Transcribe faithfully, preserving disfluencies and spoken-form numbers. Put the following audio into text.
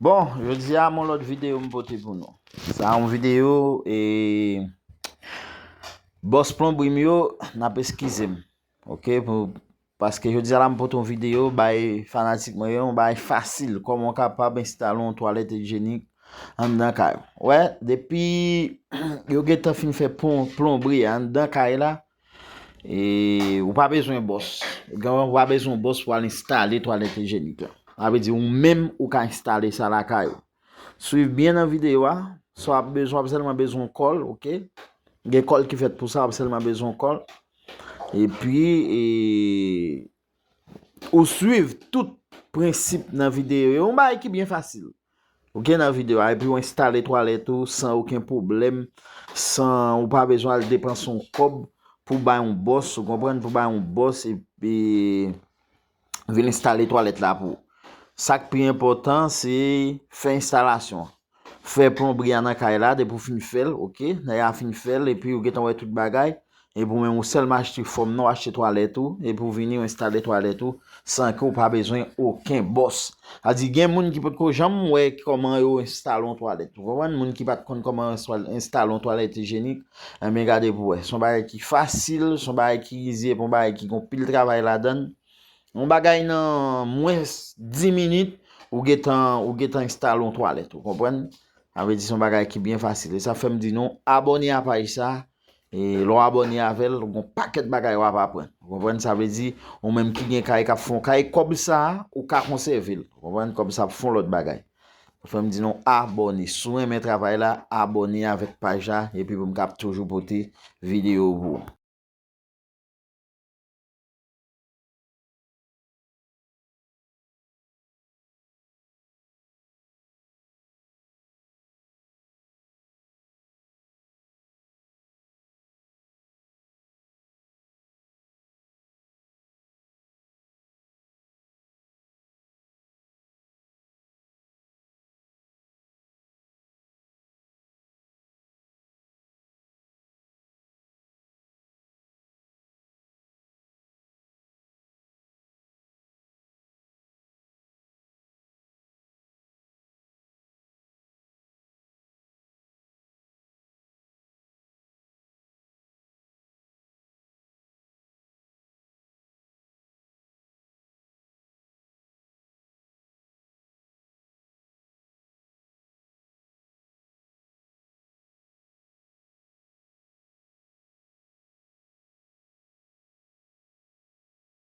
Bon, jodi a, m yon lòt videyo m pote pou nou. Sa yon videyo, e, bòs plonbri m yo, n ap eskize m. Ok, pou, paske jodi a la m pote yon videyo, bay fanatik mwen yo, yon bay fasil, kòman w kapab enstale yon twalèt ijyenik anndan kay ou. Wè, depi yo gentan fin fè plon-, plonbri anndan kay la, e ou pa bezwen bòs. Ou pa bezwen bòs pou al enstale twalèt ijyenik la. Sa vle di ou menm ou ka enstale sa lakay ou. Swiv byen nan videyo a. Sa w ap bezwen, w ap sèlman bezwen kòl, ok? Gen kòl ki fèt pou sa, w ap sèlman bezwen kòl. Epi, e, ou swiv tout prensip nan videyo yo. Yon bagay ki byen fasil. Ok, nan videyo a. Epi ou enstale twalèt ou san okenn pwoblèm, san ou pa bezwen al depanse yon kòb pou bay yon bòs, ou konprann, pou bay yon bòs, epi vin enstale twalèt la pou ou. Sa k pi enpòtan, se fè enstalasyon an. Fè plonbri a nan kay la, depi w fin fè l, ok? Lè a fin fè l, epi ou gentan wè tout bagay. Epi ou menm ou sèlman achte fòm nan, w achte twalèt ou, epi ou vini, ou enstale twalèt ou, san ke w pa bezwen okenn bòs. Sa di, gen moun ki potko janm wè kòman yo enstale yon twalèt. Ou konprann? Moun ki pa t konn kòman yo enstale yon twalèt ijyenik, enben gade pou wè. Se yon bagay ki fasil, se yon bagay ki izi, epi yon bagay ki gen pil travay ladan l. Yon bagay nan mwens dis minit, ou gentan, ou gentan enstale yon twalèt, ou konprann? Sa vle di se yon bagay ki byen fasil. E sa fè m di nou, abòne a paj sa, e lè w abòne avè l, gon pakèt bagay w ap aprann. Ou konprann? Sa vle di, ou menm ki gen kay k ap fè yon kay, kòb sa, ou ka konsève l. Ou konprann? Kòb sa ap fè yon lòt bagay. Sa fè m di nou, abòne. Si w renmen travay la, abòne avèk paj la, epi pou m kab toujou pote videyo pou ou.